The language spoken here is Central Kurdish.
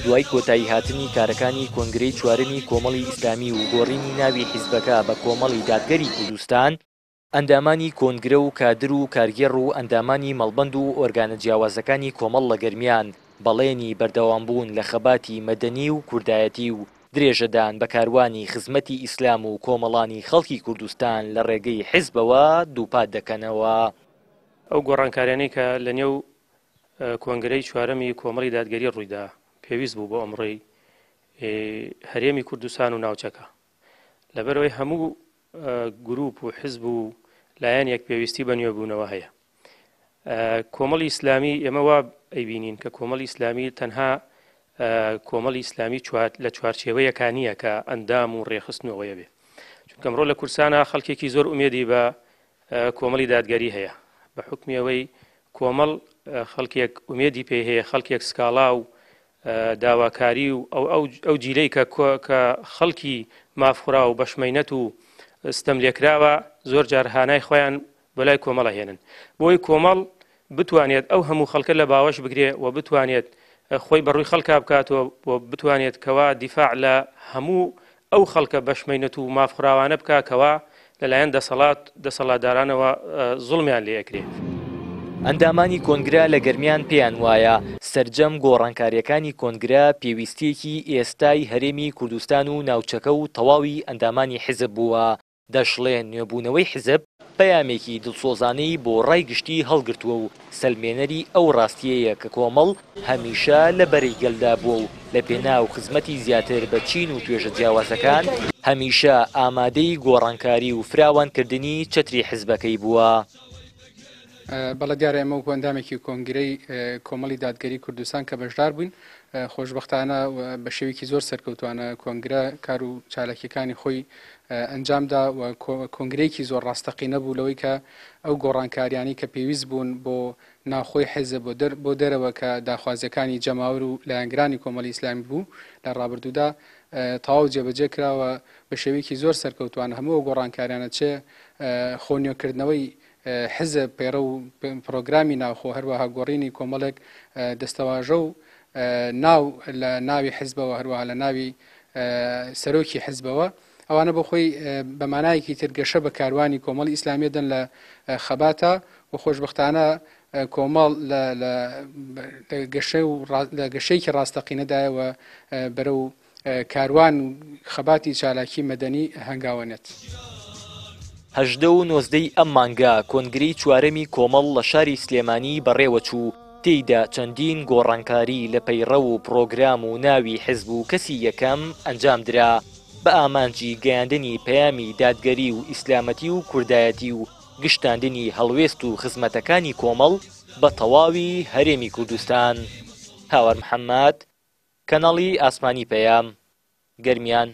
دوای کۆتاییهاتنی کارەکانی کۆنگرەی چوارەمی کۆمەڵی ئیسلامی و گۆڕینی ناوی حیزبەکە بە کۆمەڵی دادگەری کوردستان، ئەندامانی کۆنگرە و کادر و کارگێڕ و ئەندامانی مەڵبەند و ئۆرگانە جیاوازەکانی کۆمەڵ لە گەرمیان بەڵێنی بەردەوامبوون لە خەباتی مەدەنی و کوردایەتی و درێژەدان بە کاروانی خزمەتی ئیسلام و کۆمەڵانی خەڵکی کوردستان لە ڕێگەی حیزبەوە دووپات دەکەنەوە. ئەو گۆڕانکاریانەی کە لە نێو کۆنگرەی چوارەمی کۆمەڵی دادگەری ڕوویدا پێویست بوو بۆ ئەمڕۆی هەرێمی کوردستان و ناوچەکە لەبەرئەوەی هەموو گروپ و حزب و لایەنێک پێویستی بە نوێبوونەوە هەیە کۆمەڵی ئیسلامی ئێمە وا ئەیبینین کە کۆمەڵی ئیسلامی تەنها کۆمەڵی ئیسلامی لە چوارچێوەیەکا نییە کە ئەندام و ڕێخستنەوەیە بێ چونکە ئەمڕۆ لە کورسانە خەڵکێکی زۆر ئومێدی بە کۆمەڵی دادگەری هەیە بە حکمیەوەی کۆمەڵ خەڵکێک ئومێدی پێی هەیە خەڵکێک سکاڵا و داواکاری و ئەو ئەو ئەو جیلەی کە کە خەڵکی مافخوراو و بەشمەینەت و ستەملێکراوە زۆر جار هانای خۆیان بۆ لای کۆمەڵ ئەهێنن بۆی کۆمەڵ بتوانێت ئەو هەموو خەڵکە لە باوەش بگرێ و بتوانێت خۆی بەڕووی خەڵکا بکاتەوە و بتوانێت کەوا دیفاع لە هەموو ئەو خەڵکە بەشمەینەت و مافخوراوانە بکا کەوا لەلایەن دەسەڵات دەسەڵاتدارانەوە زوڵمیان لێ ئەکرێ. ئەندامانی کۆنگرە لە گەرمیان پێیان وایە، سەرجەم گۆڕانکارییەکانی کۆنگرە پێویستییەکی ئێستای هەرێمی کوردستان و ناوچەکە و تەواوی ئەندامانی حیزب بووە، دەشڵێن نوێبوونەوەی حیزب پەیامێکی دڵسۆزانەی بۆ ڕای گشتی هەڵگرتووە و سەلمێنەری ئەو ڕاستییەیە کە کۆمەڵ هەمیشە لە بەرەی گەلدا بووە و لە پێناو خزمەتی زیاتر بە چین و توێژە جیاوازەکان هەمیشە ئامادەی گۆڕانکاری و فراوانکردنی چەتری حزبەکەی بووە. بەڵێ دیارە ئێمە وەکو ئەندامێکی کۆنگرەی کۆمەڵی دادگەری کوردستان کە بەشدار بووین خۆشبەختانە بە شێوەیەکی زۆر سەرکەوتوانە کۆنگرە کار و چالاکیەکانی خۆی ئەنجامدا و کۆنگرەیەکی زۆر ڕاستەقینە بوو لەوەی کە ئەو گۆڕانکاریانی کە پێویست بوون بۆ ناوخۆی حیزب بۆ دەر بۆ دەرەوە کە داخوازیەکانی جەماوەر و لایەنگرانی کۆمەڵی ئیسلامی بوو لە ڕابردوودا تەواو جێبەجێ کراوە بە شێوەیەکی زۆر سەرکەوتوانە هەموو ئەو گۆڕانکاریانە چ خۆ نوێکردنەوەی حیزب، پەیڕەو و پڕۆگرامی ناوخۆ، هەروەها گۆڕینی کۆمەڵێک دەستەواژە و ناو لە ناوی حیزبەوە، هەروەها لە ناوی سەرۆکی حیزبەوە، ئەوانە بۆ خۆی بە مانایەکی تر گەشە بە کاروانی کۆمەڵی ئیسلامیە دەن لە خەباتە و خۆشبەختانە کۆمەڵ لە گەشە و لە گەشەیەکی ڕاستەقینەدایە و بەرەو کاروان و خەباتی چالاکی مەدەنی هەنگاوەنێت. 18 و 19 ی ئەم مانگە کۆنگرەی چوارەمی کۆمەڵ لە شاری سلێمانی بەڕێوەچوو، تێیدا چەندین گۆڕانکاری لە پەیڕەو و پڕۆگرام و ناوی حزب و کەسی یەکەم ئەنجامدرا بە ئامانجی گەیاندنی پەیامی دادگەری و ئیسلامەتی و کوردایەتی و گشتاندنی هەڵوێست و خزمەتەکانی کۆمەڵ بە تەواوی هەرێمی کوردستان. هاوار محەمەد، کەناڵی ئاسمانی پەیام، گەرمیان.